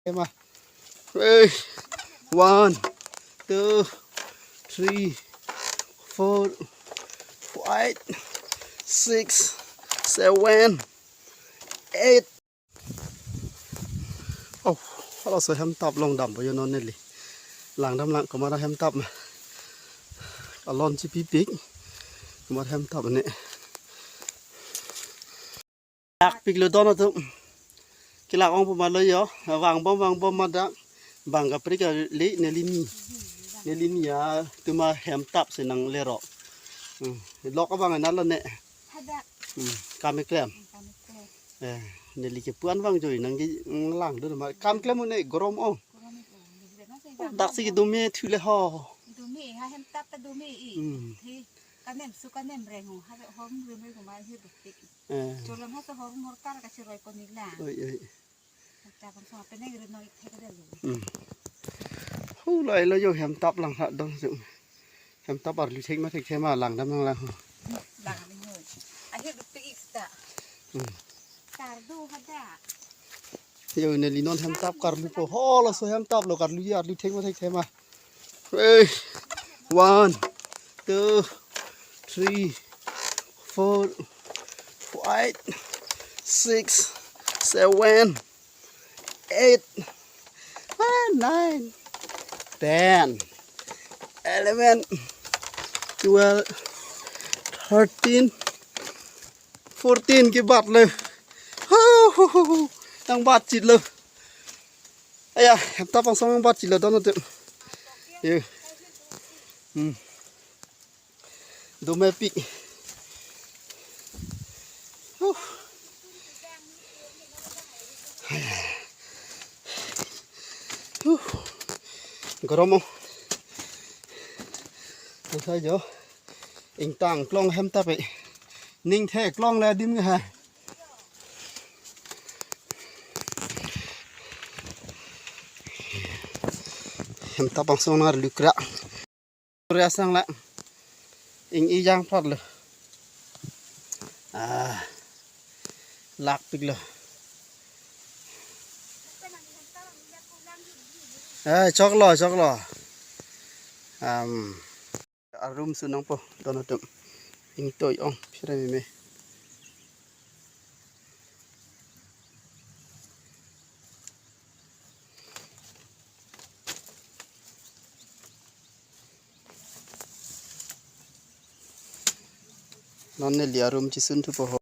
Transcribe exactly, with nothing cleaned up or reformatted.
Ema. Hey. One, two, three, four, five, six, seven, eight. Oh, halaso hemtap along dampo jo non neli. Langdamlang, komat ahemtap ma. Alon chipipik. Komat ahemtap ne. Lakpiklo don atum. Kelak ongpo ma lo jo. Vangbom vangbom ma dak. Bang kaprek kali neli ni. Neli ni atum ahemtap si nanglerok. Hmm. Lok abang anat lo ne. Hadak. Hmm. Kam keklem. Kam keklem. Eh, neli kepu-an vang joi nangkelangdun ma. Kam keklem un-e gorom ong. Gorom ong. Neli keklem nasi Oh, jam dak si dong. Kedo me thu le ho. Kedo me ha hemtap ta do me-e. Hmm. Thi kanem su kanem reng ho. Ha hor rem reng ho ma hi duktik. Eh. Cholong ha so hor hor kar kachiroi ponila. Oi, oi. Hemtap bang so penang reno ik thek delo. Hmm. Hu lai lo jo hemtap lang ha dong jo. Hemtap arlu thek ma thekthe ma langdamlang ho. Lang ni ho. Ahi duktik ik ta. Hmm. Kardu hadak. Jo neli non hemtap karlupo. Halaso hemtap lo karlu arlu thek ma thekthe ma. Hey. One, two, three, four, five, six, seven, eight, ah, nine, ten, eleven, twelve, thirteen, fourteen kebatlo. Hu, hu, hu, hu. Nangbatchitlo. Aya, hemtap angsong nangbatchitlo don atum. Yo. Hmm. Domepik. Huh. Huh. Gorom ong. Asai jo. Ingtang klong hemtap e. Ning the klong le adim ha. Hemtap angsong nang arlu kra. Korea sang la. Ing-e jang prat lo. Ah. Lakpiklo. Eh, choklo, choklo. Um. Arum su nangpo, don atum. Ingtoi ong, phere meme. Non neli arum chisun thupo ho.